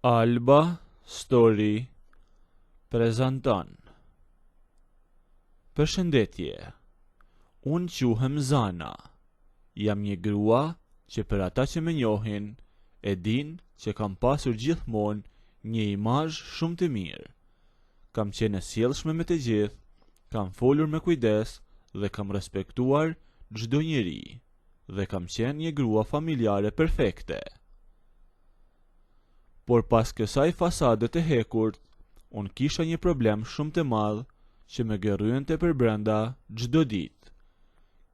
Alba Story prezanton Përshëndetje. Unë quhem Zana. Jam një grua që për ata që më njohin e dinë që kam pasur gjithmonë një imazh shumë të mirë. Kam qenë e sjellshme me të gjithë, kam folur me kujdes dhe kam respektuar çdo njeri dhe kam qenë një grua familjare perfekte. Por pas kësaj fasade të hekurt, unë kisha një problem shumë të madh që më gërryente përbrenda çdo ditë.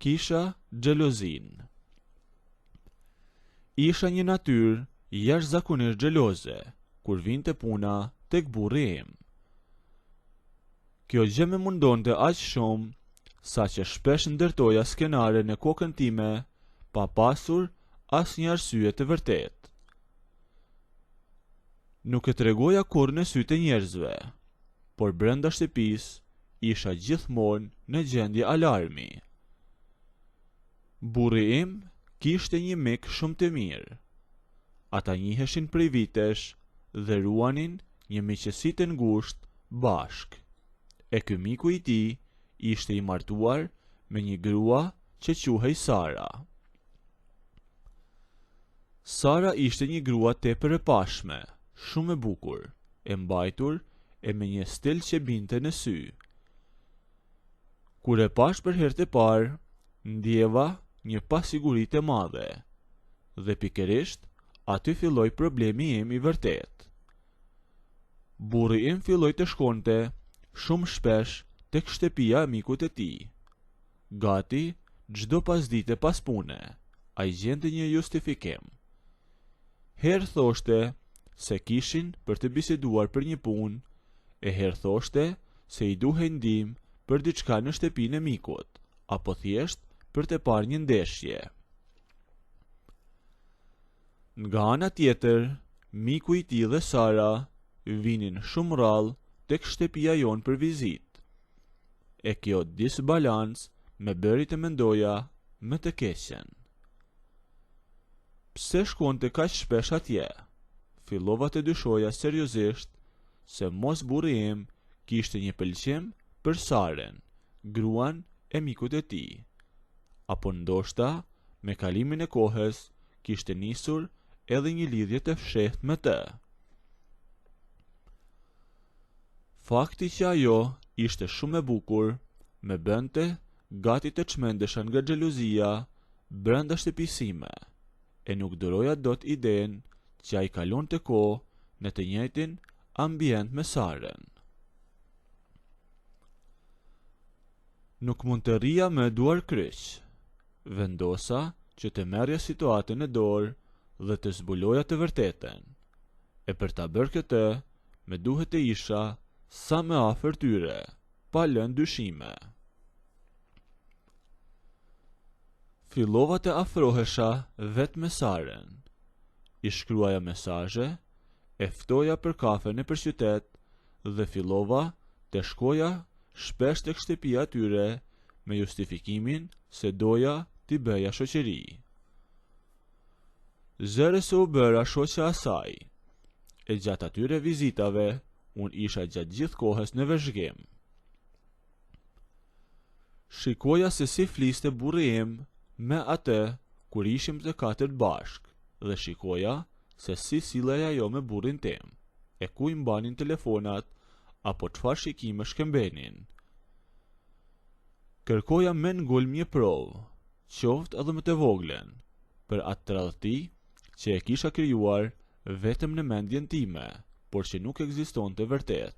Kisha xhelozinë. Isha një natyrë jashtëzakonisht xheloze kur vinte puna tek burri im. Kjo gjë më mundonte aq shumë saqë shpesh ndërtoja skenare në kokën time pa pasur asnjë arsye të vërtetë. Nuk e tregoja kurrë në sytë e njerëzve, por brenda shtëpisë isha gjithmonë në gjendje alarmi. Burri im kishte një mik shumë të mirë. Ata njiheshin prej vitesh dhe ruanin një miqësi të ngushtë bashkë. E ky miku i tij ishte i martuar me një grua që quhej Sara. Sara ishte një grua tepër e pashme, shumë e bukur, e mbajtur e me një stil që binte në sy. Kur e pashë për herë të parë, ndjeva një pasiguri të madhe. Dhe pikërisht aty filloi problemi im i vërtetë. Burri im filloi të shkonte shumë shpesh tek shtëpia e mikut të tij. Gati çdo pasdite pas pune, ai gjente një justifikim. Herë thoshte se kishin për të biseduar për një punë, e herë thoshte se i duhej ndihmë për diçka në shtëpinë e mikut, apo thjesht për të parë një ndeshje. Nga ana tjetër, miku i tij dhe Sara vinin shumë rrallë tek shtëpia jonë për vizitë. E kjo disbalancë më bëri të mendoja më të keqen. Pse shkonte kaq shpesh atje? Fillova të dyshoja seriozisht se mos burri im kishte një pëlqim për Sarën, gruan e mikut të tij. Apo ndoshta me kalimin e kohës kishte nisur edhe një lidhje të fshehtë me të. Fakti që ajo ishte shumë e bukur, më bënte gati të çmendesha nga xhelozia brenda shtëpisë sime, e nuk duroja dot idenë që ai kalonte kohë në të njëjtin ambient me Sarën. Nuk mund të rrija më duarkryq. Vendosa që të merrja situatën në dorë dhe të zbuloja të vërtetën. E për ta bërë këtë, më duhet të isha sa më afër tyre, pa lënë dyshime. Fillova të afrohesha vetë me Sarën. I shkruaja mesazhe, e ftoja për kafe nëpër qytet dhe fillova të shkoja shpesh tek shtëpia e tyre me justifikimin se doja t'i bëja shoqëri. Zëre se u bëra shoqja e saj, e gjatë atyre vizitave unë isha gjatë gjithë kohës në vëzhgim. Shikoja se si fliste burri im me atë kur ishim të katërt bashkë dhe shikoja se si sillej ajo me burrin tim, e ku i mbanin telefonat apo çfarë shikime shkëmbenin. Kërkoja me ngulm një provë, qoftë edhe më të voglën, për atë tradhti që e kisha krijuar vetëm në mendjen time, por që nuk ekzistonte vërtet.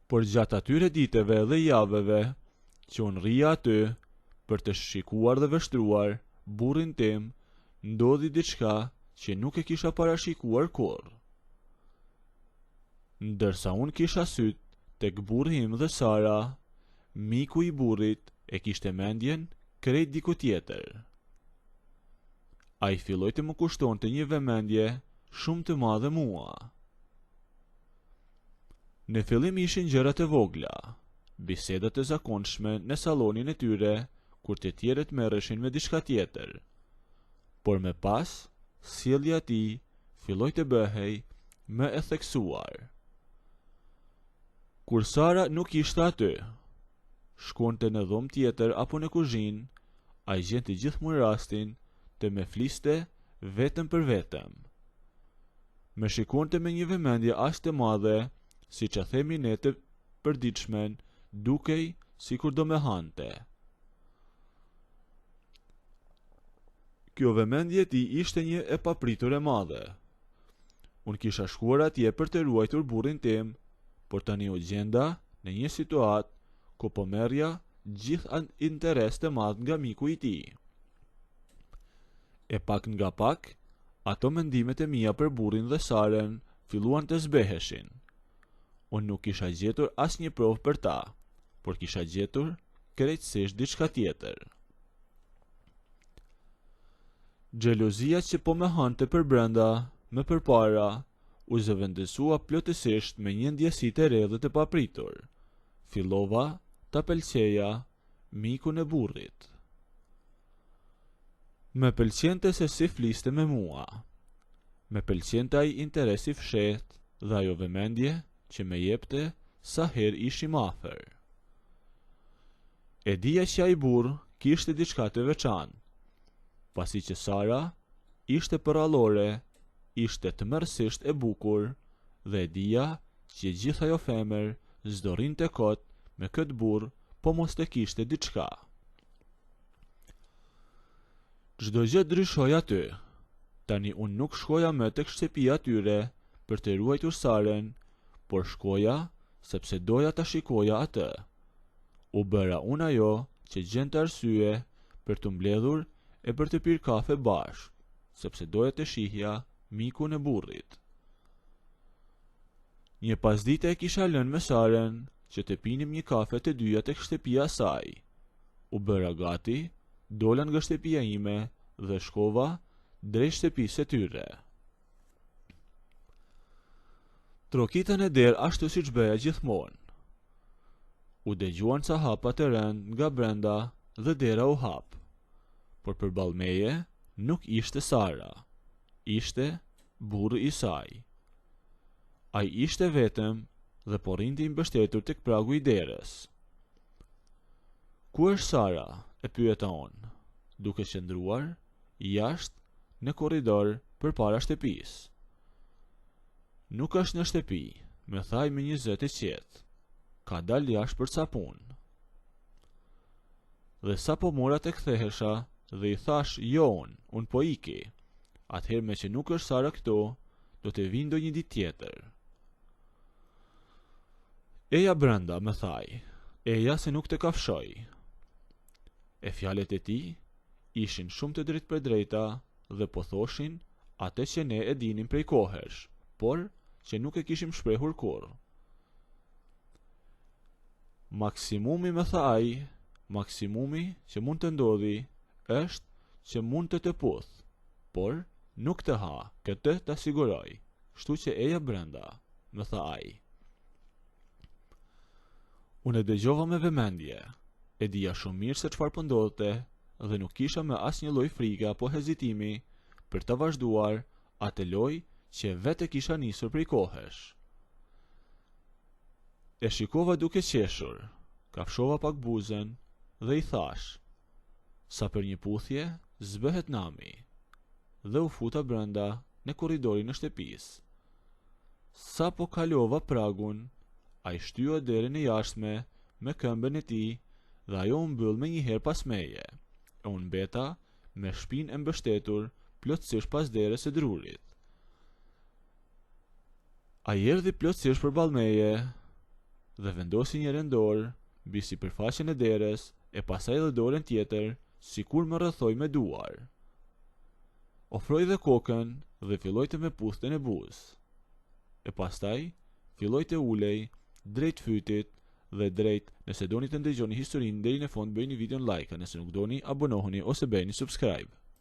Por gjatë atyre ditëve dhe javëve që unë rrija aty për të shikuar dhe vështruar burrin tim, ndodhi diçka që nuk e kisha parashikuar kurrë. Ndërsa unë kisha sytë tek burri im dhe Sara, miku i burrit e kishte mendjen krejt diku tjetër. Ai filloi të më kushtonte një vëmendje shumë të madhe mua. Në fillim ishin gjëra të vogla, biseda të zakonshme në sallonin e tyre kur të tjerët merreshin me diçka tjetër. Por më pas, sjellja e tij filloi të bëhej më e theksuar. Kur Sara nuk ishte aty, shkonte në dhomë tjetër apo në kuzhinë, ai gjente gjithmonë rastin të më fliste vetëm për vetëm. Më shikonte me një vëmendje aq të madhe, siç e themi ne të përditshmen, dukej sikur do më hante. Kjo vëmendje e tij ishte një e papritur e madhe. Unë kisha shkuar atje për të ruajtur burrin tim, por tani u gjenda në një situatë ku po merrja gjithë atë interes të madh nga miku i tij. E pak nga pak, ato mendimet e mia për burrin dhe Sarën filluan të zbeheshin. Unë nuk kisha gjetur asnjë provë për ta, por kisha gjetur krejtësisht diçka tjetër. Xhelozia që po më hante përbrenda, më përpara, u zëvendësua plotësisht me një ndjesi të re dhe të papritur. Fillova ta pëlqeja mikun e burrit. Më pëlqente se si fliste me mua. Më pëlqente ai interes i fshehtë dhe ajo vëmendje që më jepte sa herë ishim afër. E dija që ai burrë kishte diçka të veçantë, pasi që Sara ishte përrallore, ishte tmerrësisht e bukur dhe e dija që gjithë ajo femër s'do rrinte kot me këtë burrë po mos të kishte diçka. Çdo gjë ndryshoi aty. Tani unë nuk shkoja më tek shtëpia e tyre për të ruajtur Sarën, por shkoja sepse doja ta shikoja atë. U bëra unë ajo që gjente arsye për t'u mbledhur e për të pirë kafe bashkë, sepse doja të shihja mikun e burrit. Një pasdite e kisha lënë me Sarën që të pinim një kafe të dyja tek shtëpia e saj. U bëra gati, dola nga shtëpia ime dhe shkova drejt shtëpisë së tyre. Trokita në derë ashtu siç bëja gjithmonë. U dëgjuan ca hapa të rëndë nga brenda dhe dera u hap. Por përballë meje nuk ishte Sara. Ishte burri i saj. Ai ishte vetëm dhe po rrinte i mbështetur tek pragu i derës. Ku është Sara? e pyeta unë, duke qëndruar jashtë në korridor përpara shtëpisë. Nuk është në shtëpi, më tha ai me një zë të qetë. Ka dalë jashtë për ca punë. Dhe sapo mora të kthehesha dhe i thashë jo unë, unë po iki. Atëherë meqë nuk është Sara këtu, do të vij ndonjë ditë tjetër. Eja brenda, më tha ai. Eja se nuk të kafshoj. E fjalët e tij ishin shumë të drejtpërdrejta dhe po thoshin atë që ne e dinim prej kohësh, por që nuk e kishim shprehur kurrë. Maksimumi, më tha ai, maksimumi që mund të ndodhi është që mund të të puth, por nuk të ha, këtë ta siguroj, kështu që eja brenda, më tha ai. Unë e dëgjova me vëmendje. E dija shumë mirë se çfarë po ndodhte dhe nuk kisha më asnjë lloj frike apo hezitimi për ta vazhduar atë lojë që vetë e kisha nisur prej kohësh. E shikova duke qeshur, kafshova pak buzën dhe i thashë, Sa për një puthje, s'bëhet nami. Dhe u futa brenda në korridorin e shtëpisë. Sapo kalova pragun, ai shtyu derën e jashtme me këmbën e tij dhe ajo u mbyll menjëherë pas meje, e unë mbeta me shpinë e mbështetur plotësisht pas derës së drurit. Ai erdhi plotësisht përballë meje dhe vendosi njërën dorë mbi sipërfaqen e derës e pastaj edhe dorën tjetër sikur më rrethoi me duar. Ofroi dhe kokën dhe filloi të më puthte në buzë. E pastaj filloi të ulej drejt fytit dhe drejt, nëse doni të ndëgjoni historinë deri në fund bëjeni videon like, nëse nuk doni abonohuni ose bëjeni subscribe.